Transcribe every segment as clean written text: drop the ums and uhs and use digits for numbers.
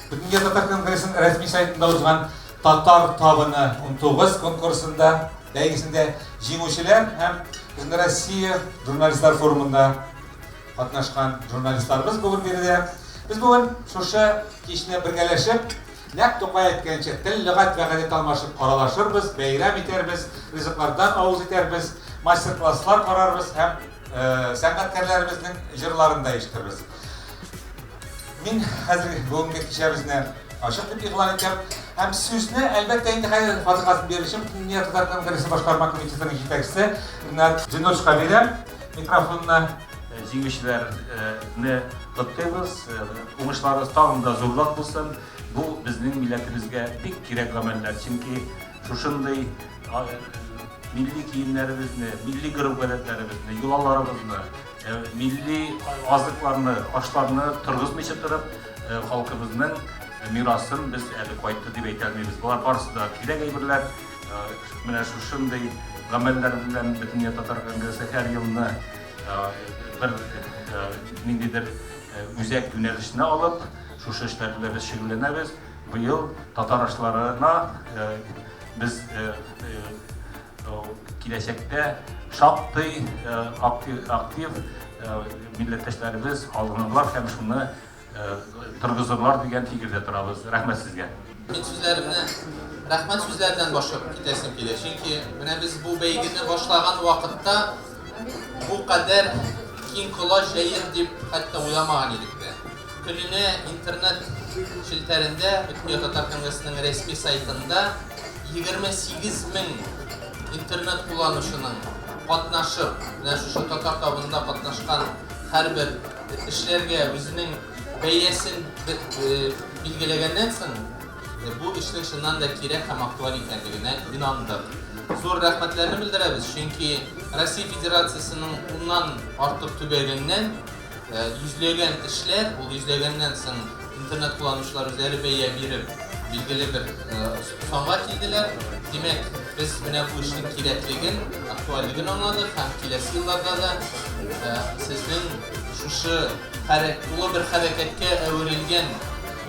Бөтендөнья татар конгрессының рәсми сайтында узган Татар табыны 19 конкурсында бәйгесендә җиңүчеләр һәм Бөтенроссия журналистлар форумында катнашкан журналистларыбыз бүген биредә. Без бүген шушы кичне бергәләшеп, нәкъ Тукай әйткәнчә, тел, лөгать вә гадәт алмашып аралашырбыз, бәйрәм итәрбез, ризыклардан авыз итәрбез, мастер-класслар карарбыз һәм сәнгатькәрләребезнең җырларын да ишетербез. Мин хәзер бүгенге кичәбезне ачык дип игълан итәм. Һәм сүзне, әлбәттә, инде хәзер фатихасын бирүче Бөтендөнья татар конгрессы башкарма комитетының җитәкчесе Ринат Зиннуровичка бирәм микрофонны. Җиңүчеләрне котлыйбыз. Уңышларыгыз тагын да зуррак булсын. Бу безнең милләтебезгә бик кирәк гамәлләр, чөнки шушындый милли киемнәребезне, милли гореф-гадәтләребезне, йолаларыбызны, милли азыкларны, ашларны торгызмыйча торып, халкыбызның мирасын без әле кайтты дип әйтә алмыйбыз. Болар барысы да кирәк әйберләр. Менә шушындый гамәлләр белән Бөтендөнья татар конгрессы һәр елны бер ниндидер үзәк юнәлешне алып, шушы эшләр белән без шөгыльләнәбез. Быел татар ашларына без киләчәктә шактый актив милләттәшләребез алынырлар һәм шуны торгызырлар дигән фикердә торабыз. Рәхмәт сезгә. Мин сүзләремне рәхмәт сүзләреннән башлап китәсем килә. Чөнки менә без бу бәйгене башлаган вакытта бу кадәр киң колач җәер дип хәтта уйламаган идек тә. Көненә интернет челтәрендә, Бөтендөнья татар конгрессының рәсми сайтында 28 мең интернет кулланучының катнашып, менә шушы татар табынында катнашкан һәрбер эшләргә үзенең бәясен билгеләгәннән соң, бу эшнең чыннан да кирәк һәм актуаль икәнлегенә инандык. Зур рәхмәтләрне белдерәбез, чөнки Россия Федерациясенең уннан артык төбәгеннән йөзләгән эшләр, ул йөзләгәннән соң интернет кулланучылар үзләре бәя биреп, билгеле бер санга килделәр. Димәк, без менә бу эшнең кирәклеген, актуальлеген аңладык һәм киләсе елларда да сезнең шушы тулы бер хәрәкәткә әверелгән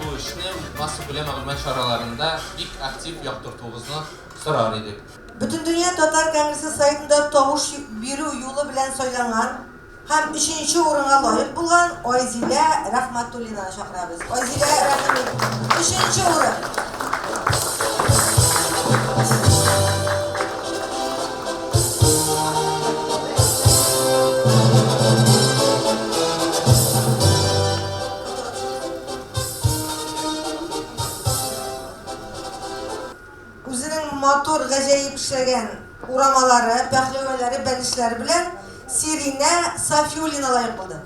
бу эшне массакүләм мәгълүмат чараларында бик актив яктыртуыгызны сорар идек. Бөтендөнья татар конгрессы сайтында тавыш бирү юлы белән сайланган Һәм өченче урынга лаек булган Айзилә Рәхмәтуллинаны чакырабыз. Айзилә, рәхим ит. Өченче урын. Үзенең матур, гаҗәеп эшләгән урамалары, пәхләвәләре, бәлешләре белән Сиринә Сафиуллина лаек булды.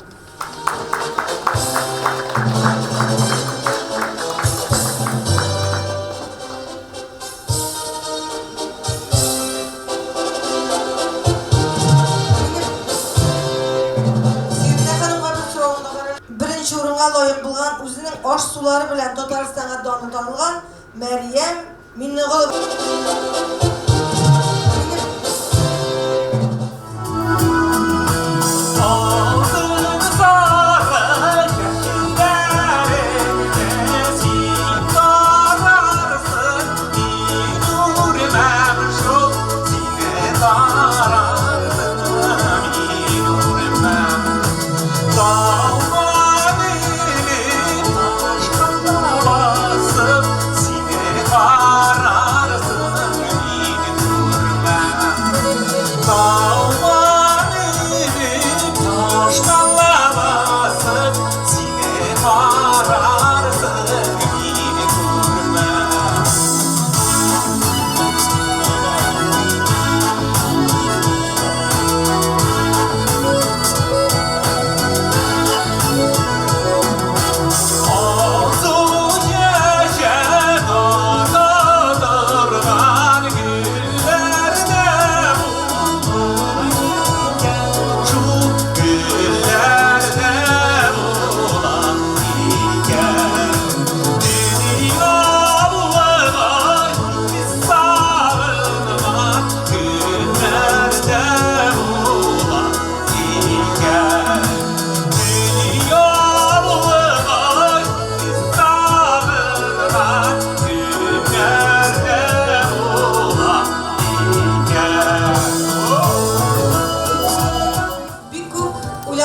Сиринә ханымга бер соравым да бар әле. Беренче урынга лаек булган, үзенең аш-сулары белән Татарстанга даны танылган Мәрьям Миннеголова.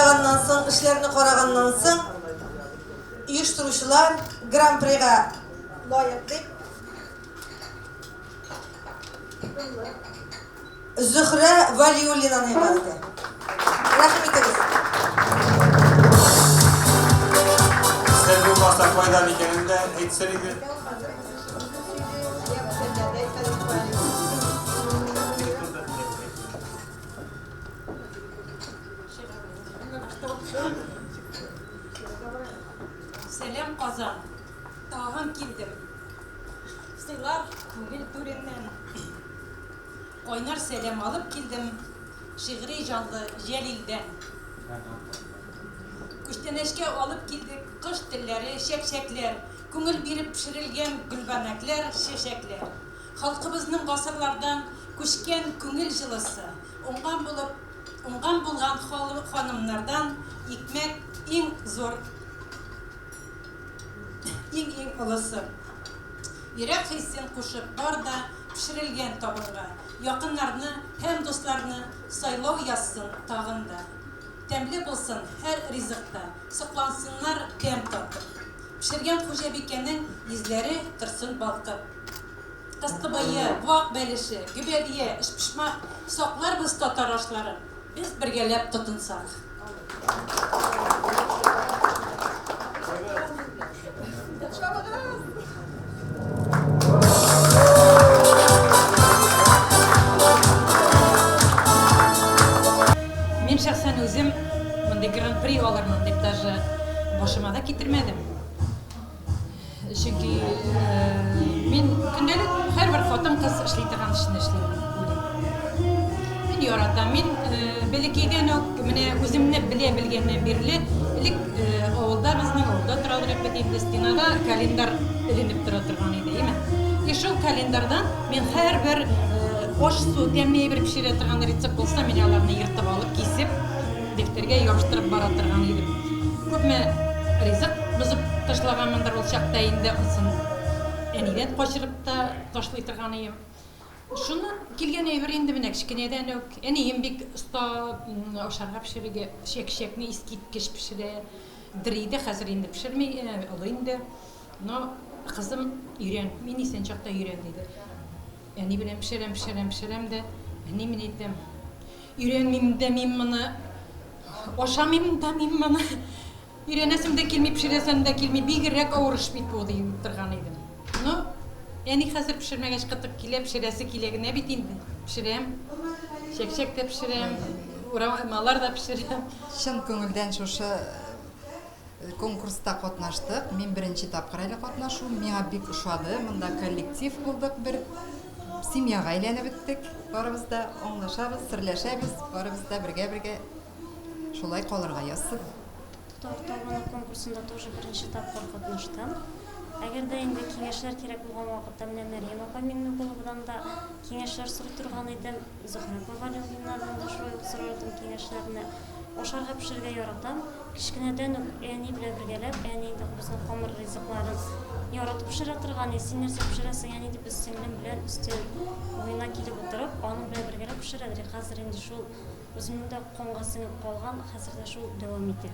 караганнан соң, эшләрне караганнан соң, оештыручылар Гран-прига лаек дип Зөһрә Вәлиуллинаны игълан итә. Рәхим итегез. Сер булмаса кайдан икәнен дә әйтсен иде. Сәлам, Казан! Тагын килдем. Сыйлар күңел түреннән. Кайнар сәлам алып килдем шигъри җанлы Җәлилдән. Күчтәнәчкә алып килдек кош телләре, чәкчәкләр, күңел биреп пешерелгән гөлбанәкләр, чәчәкләр. Халкыбызның гасырлардан күчкән күңел җылысы, уңган булып, уңган булган ханымнардан икмәк иң зур Иң-иң олысы. Йөрәк хисен кушып бар да пешерелгән табынга. Якыннарны һәм дусларны сайлау язсын тагын да. Тәмле булсын һәр ризык та, соклансыннар тәм татып. Пешергән хуҗабикәнең йөзләре торсын балкып. Кыстыбые, вак бәлеше, гөбәдия, өчпочмак, сакларбыз татар ашларын, без бергәләп тотынсак. Мин шәхсән үзем мондый гран-при алырмын дип даже башыма да китермәдем. Чөнки мин көндәлек һәрбер хатын-кыз эшли торган эшне эшлим дип уйлыйм. Мин яратам. Мин бәләкәйдән үк менә үземне белә белгәннән бирле элек авылда безнең авылда тора идек бит инде стенада календарь эленеп тора торган иде, әйме? И шул календарьдан мин һәрбер аш-су тәмле әйбер пешерә торган рецепт булса, мин аларны ертып алып, кисеп, Дәфтәргә ябыштырып бара торган идем. Күпме ризык бозып ташлаганмындыр ул чакта инде, ансын әнидән качырып та ташлый торган ием. Шуннан килгән әйбер инде менә кечкенәдән үк. Әнием бик оста ашарга пешерергә, чәк-чәкне искиткеч пешерә. Дер иде, хәзер инде пешерми, олы инде. Но, кызым, өйрән, мин исән чакта өйрән, диде. Әни белән пешерәм, пешерәм, пешерәм дә, әни, мин әйтәм, Өйрәнмим дә мин моны, ашамыйм да мин моны. Өйрәнәсем дә килми, пешерәсем дә килми, бигрәк авыр эш бит бу, дип торган идем. Ну, әни хәзер пешермәгәч кытык килә, пешерәсе килә генә бит инде. Пешерәм, чәкчәк тә пешерәм, урамалар да пешерәм. Чын күңелдән шушы Конкурста катнаштык. Мин беренче тапкыр әле катнашуым. Миңа бик ошады. Монда коллектив булдык бер. Семьяга әйләнеп беттек. Барыбыз да аңлашабыз, серләшәбез. Барыбыз да бергә-бергә шулай калырга язсын. Татар табыны конкурсында тоже беренче тапкыр катнаштым. Әгәр дә инде киңәшләр кирәк булган вакытта менә Мәрьям апа Миңнеголовадан да киңәшләр сорый торган идем. Зөһрә апа Галиуллинадан да шулай ук сорар идем киңәшләрне. Ашарга пешерергә яратам. Кечкенәдән үк әни белән бергәләп, әни инде безнең камыр ризыкларын яратып пешерә торган иде. Син нәрсә пешерәсең, әни, дип без сеңлем белән өстәл буена килеп утырып, аның белән бергәләп пешерә идек. Хәзер инде шул үземнең дә канга сеңеп калган, хәзер дә шул дәвам итә.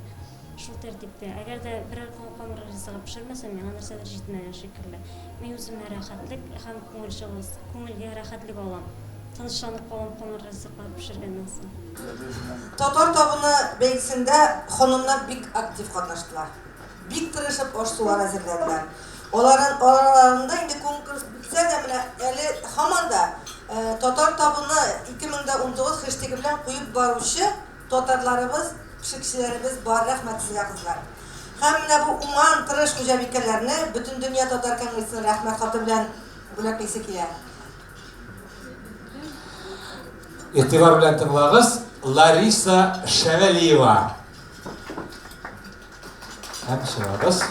Шул тәртиптә. Әгәр дә берәр камыр ризыгы пешермәсәм, миңа нәрсәдер җитмәгән шикелле. Мин үземә рәхәтлек һәм күңел җылысы, күңелгә рәхәтлек алам. Тынычланып калам камыр ризыклар пешергәннән соң. Татар табыны бәйгесендә ханымнар бик актив катнаштылар. Бик тырышып аш-сулар әзерләделәр. Аларын араларында инде конкурс бетсә дә, менә әле һаман да Татар табыны 2019 хештегы белән куеп баручы татарларыбыз, пешекчеләребез бар. Рәхмәт сезгә, кызлар. Һәм менә бу уңган, тырыш хуҗабикәләрне Бөтендөнья татар конгрессының рәхмәт хаты белән бүләклисе килә. Игътибар белән тыңлагыз, Лариса Шәвәлиева. Һәм чыгабыз.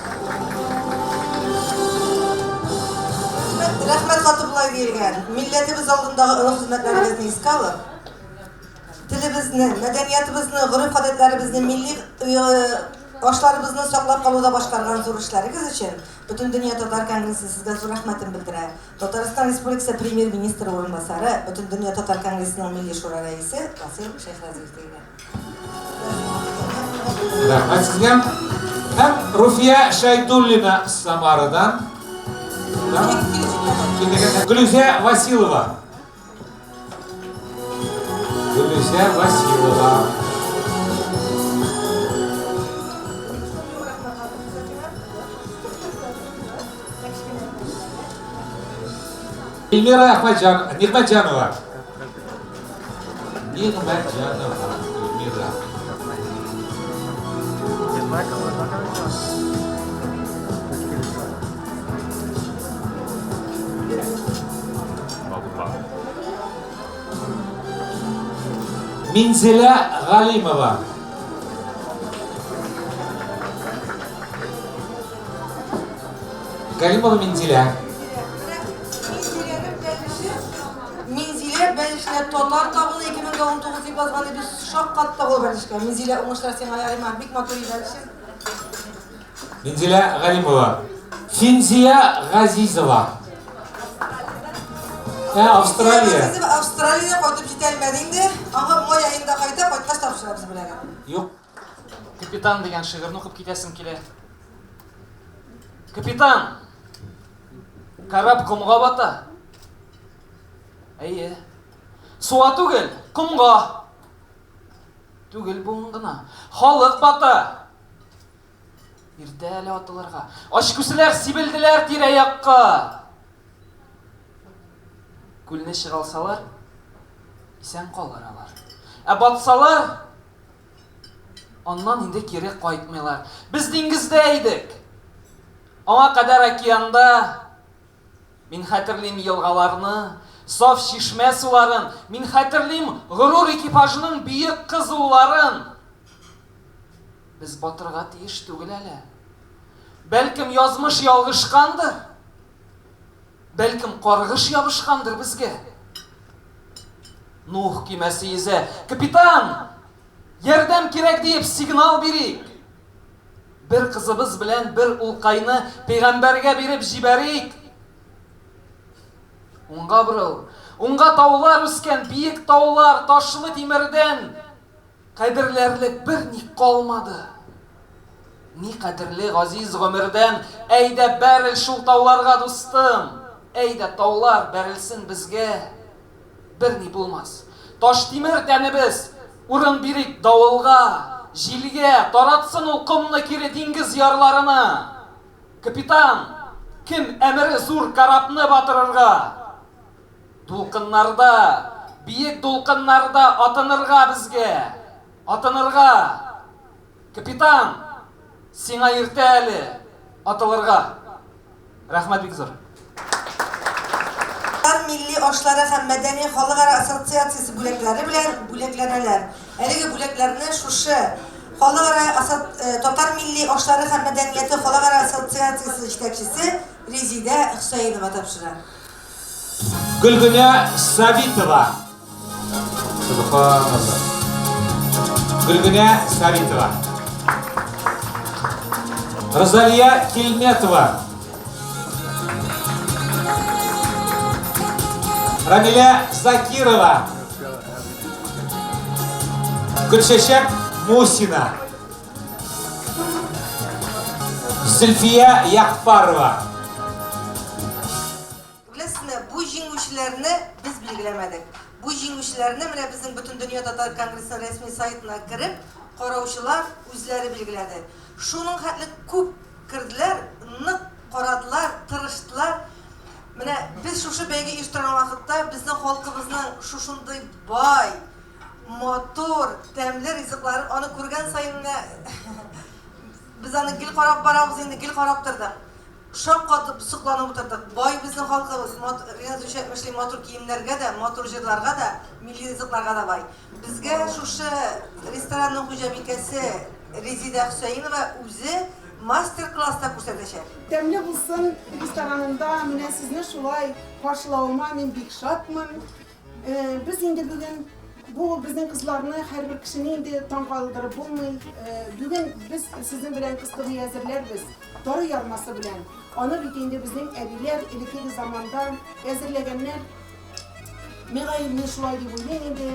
Рәхмәт хаты болай диелгән. Милләтебез алдындагы олы хезмәтләрегезне искә алып, телебезне, мәдәниятыбызны, гореф-гадәтләребезне, милли ашларыбызны саклап калуда башкарган зур эшләрегез өчен Бөтендөнья татар конгрессы сезгә зур рәхмәтен белдерә. Татарстан Республикасы Премьер-министры урынбасары, Бөтендөнья татар конгрессының Милли шура рәисе Васил Шәйхразиев диелгән. Рәхмәт сезгә. Һәм Руфия Шәйдуллина Самарадан. Гөлүзә Василова. Гөлүзә Василова. Эльмира Ахмаджан, Нигматҗанова. Нигматҗанова Эльмира. Минзилә Галимова. Галимова Минзилә. Минзилә бәлешенә татар табыны 2019 дип язган иде. Шаккаттык ул бәлешкә. Минзилә, уңышлар сиңа, ярыймы? Бик матур бәлеше. Минзилә Галимова. Финзия Газизова. Ә, Австралия. Газизова Австралиядән кайтып җитә алмады инде. Аңа май аенда кайта, кайткач тапшырабыз бүләген. Юк. Капитан дигән шигырьне укып китәсем килә. Капитан! Кораб комга бата. Әйе. Суга түгел, комга. Түгел буын гына. Халык бата. Иртә әле атылырга. Ач күселәр сибелделәр тирә-якка. Күлне чыгалсалар, исән калыр алар. Ә батсалар, аннан инде кире кайтмыйлар. Без диңгездә идек. Аңа кадәр океанда мин хәтерлим елгаларны, саф чишмә суларын, мин хәтерлим горур экипажның бөек кыз улларын. Без батырга тиеш түгел әле. Бәлкем язмыш ялгышкандыр? Бәлкем каргыш ябышкандыр безгә? Нух көймәсе йөзә. Капитан! Ярдәм кирәк диеп сигнал бирик. Бер кызыбыз белән бер улкайны пәйгамбәргә биреп җибәрик. Уңга борыл. Уңга таулар үскән, биек таулар, ташлы тимердән Кадерләрлек бер ни калмады. Ни кадерле газиз гомердән, Әйдә бәрел шул тауларга, дустым! Әйдә, таулар бәрелсен безгә! Берни булмас. Таш-тимер тәнебез, Урын бирик давылга, җилгә, Таратсын ул комны кире диңгез ярларына! Капитан, кем әмере зур корабны батырырга? Дулкыннарда, биек дулкыннарда атынырга безгә! Атынырга! Капитан, сиңа иртә әле атылырга! Рәхмәт бик зур. Татар милли ашлары һәм мәдәни халыкара ассоциациясе бүләкләре белән бүләкләнәләр. Әлеге бүләкләрне шушы Халыкара Татар милли ашлары һәм мәдәнияте халыкара ассоциациясе җитәкчесе Резидә Хөсәенова тапшыра. Гөлгенә Сабитова. Субханалла. Гөлгенә Сабитова. Розалия Килметова. Рамиля Закирова. Гөлчәчәк Мусина. Зөлфия Якпарова. Беләсезме, бу җиңүчеләрне без билгеләмәдек. Бу җиңүчеләрне менә безнең Бөтендөнья татар конгрессының рәсми сайтына кереп, караучылар үзләре билгеләде. Шуның хәтле күп керделәр, нык карадылар, тырыштылар. Менә без шушы бәйге оештырган вакытта безнең халкыбызның шушындый бай, матур, тәмле ризыкларын, аны күргән саен менә без аны гел карап барабыз инде, гел карап тордык. Шаккатып, сокланып утырдык. Бай безнең халкыбыз, Ринат үзе әйтмешли, матур киемнәргә дә, матур җырларга да, милли ризыкларга да бай. Безгә шушы ресторанның хуҗабикәсе Резидә Хөсәенова үзе мастер-класс та күрсәтәчәк. Тәмле булсын ресторанында менә сезне шулай каршылавыма мин бик шатмын. Без инде бүген бу безнең кызларны һәрбер кешене инде таң калдырып булмый. Бүген без сезнең белән кыстыбый әзерләрбез. Тары ярмасы белән. Аны бит инде безнең әбиләр элеккеге заманда әзерләгәннәр. Мөгаен, мин шулай дип уйлыйм инде,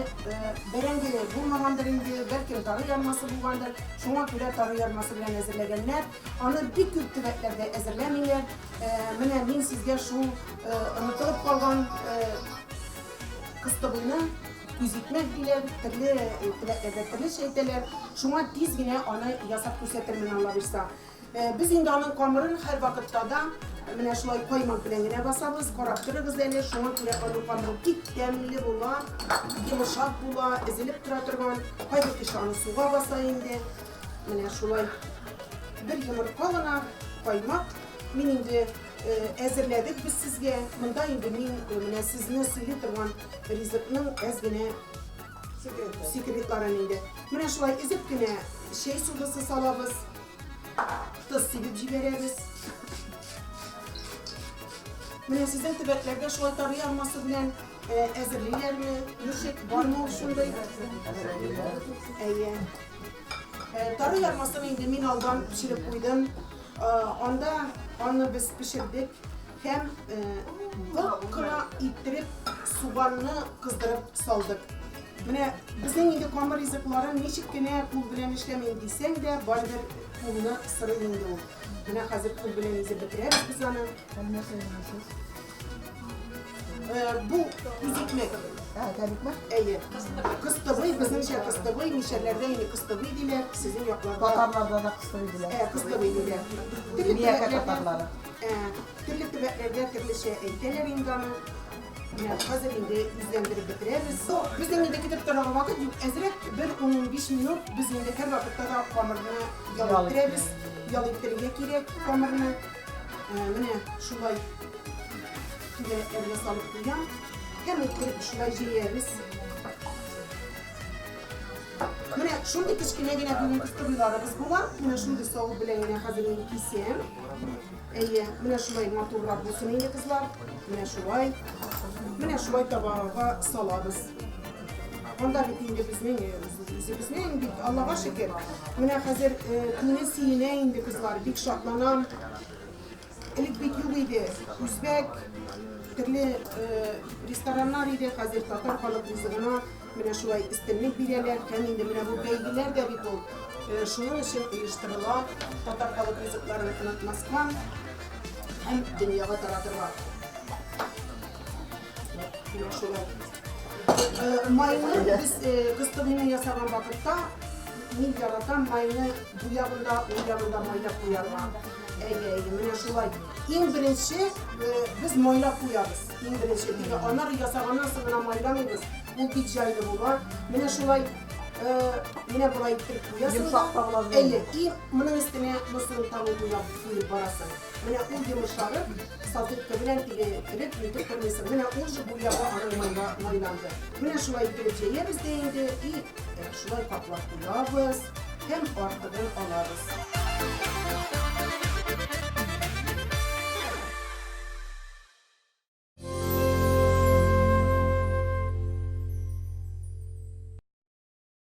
бәрәңге булмагандыр инде, бәлкем тары ярмасы булгандыр. Шуңа күрә тары ярмасы белән әзерләгәннәр. Аны бик күп төбәкләрдә әзерләмиләр. Менә мин сезгә шул онытылып калган кыстыбыйны күзикмәк диләр, төрле төбәкләрдә төрлечә әйтәләр. Шуңа тиз генә аны ясап күрсәтермен, Алла бирса. Без инде аның камырын һәрвакытта да менә шулай каймак белән генә басабыз. Карап торыгыз әле, шуңа күрә аның камыры бик тәмле була, йомшак була, өзелеп тора торган. Кайбер кеше аны суга баса инде. Менә шулай бер йомырка гына каймак. Мин инде әзерләдек без сезгә. Монда инде мин менә сезне сыйлый торган ризыкның әз генә секретларын инде. Менә шулай өзеп кенә чәй содасы салабыз. Тоз сибеп җибәрәбез. Менә сезнең төбәкләрдә шулай тары ярмасы белән э, әзерлиләрме? Ничек? Бармы ул шундый? Әйе. Э, тары ярмасын инде мин алдан пешереп куйдым. Э, анда аны без пешердек һәм вак кына иттереп суганны кыздырып салдык. Менә безнең инде камыр ризыкларын ничек кенә кул белән эшләмим дисәң дә, барыбер кулны сырый инде ул. Менә хәзер кул белән изеп бетерәбез без аны. Һәм нәрсә ясыйсыз? Бу күзикмәк. Ә, тәбикмәк? Әйе. Кыстыбый, безнеңчә кыстыбый, мишәрләрдә инде кыстыбый диләр, сезнең якларда. Татарларда да кыстыбый диләр. Ә, кыстыбый диләр. Төрле Миякә төбәкләрдә, татарлары. ә, төрле төбәкләрдә төрлечә әйтәләр инде аны. Менә хәзер инде үзләндереп бетерәбез. Безнең инде көтеп торырга вакыт юк. Әзрәк бер 10-15 минут без инде һәрвакытта да камырны ял Ял иттерәбез. Ял иттерергә кирәк камырны. Менә шулай түгәрәкләргә салып куям. Һәм иттереп шулай җәябез. Менә шундый кечкенә генә бүген кыстыбыйларыбыз була. Менә шундый савыт белән генә хәзер мин кисәм. Әйе, менә шулай матуррак булсын инде, кызлар. Менә шулай. Менә шулай табага салабыз. Анда бит инде безнең үзебезнең бит, Аллага шөкер. Менә хәзер күңел сөенә инде, кызлар, бик шатланам. Элек бит юк иде. Үзбәк төрле рестораннар иде, хәзер татар халык ризыгына менә шулай өстенлек бирәләр. Һәм инде менә бу бәйгеләр дә бит ул шуның өчен оештырыла, татар халык ризыкларын онытмаска һәм дөньяга таратырга. Менә шулай. Майны без кыстыбыйны ясаган вакытта мин яратам майны бу ягында, ул ягында майлап куярга. Әйе, әйе, менә шулай. Иң беренче без майлап куябыз. Иң беренче. Теге аннары ясаганнан соң гына майламыйбыз. Ул бик җайлы була. Менә шулай, менә болай иттереп куясың да. Йомшак та була. Әйе, и моның өстенә монысын тагын куяп куеп барасың. Менә ул йомшарып, салфетка белән теге тереп, нитеп тормыйсың. Менә ул же бу ягы аның майга майланды. Менә шулай иттереп җәябез дә инде, и шулай каплап куябыз һәм артыгын алабыз.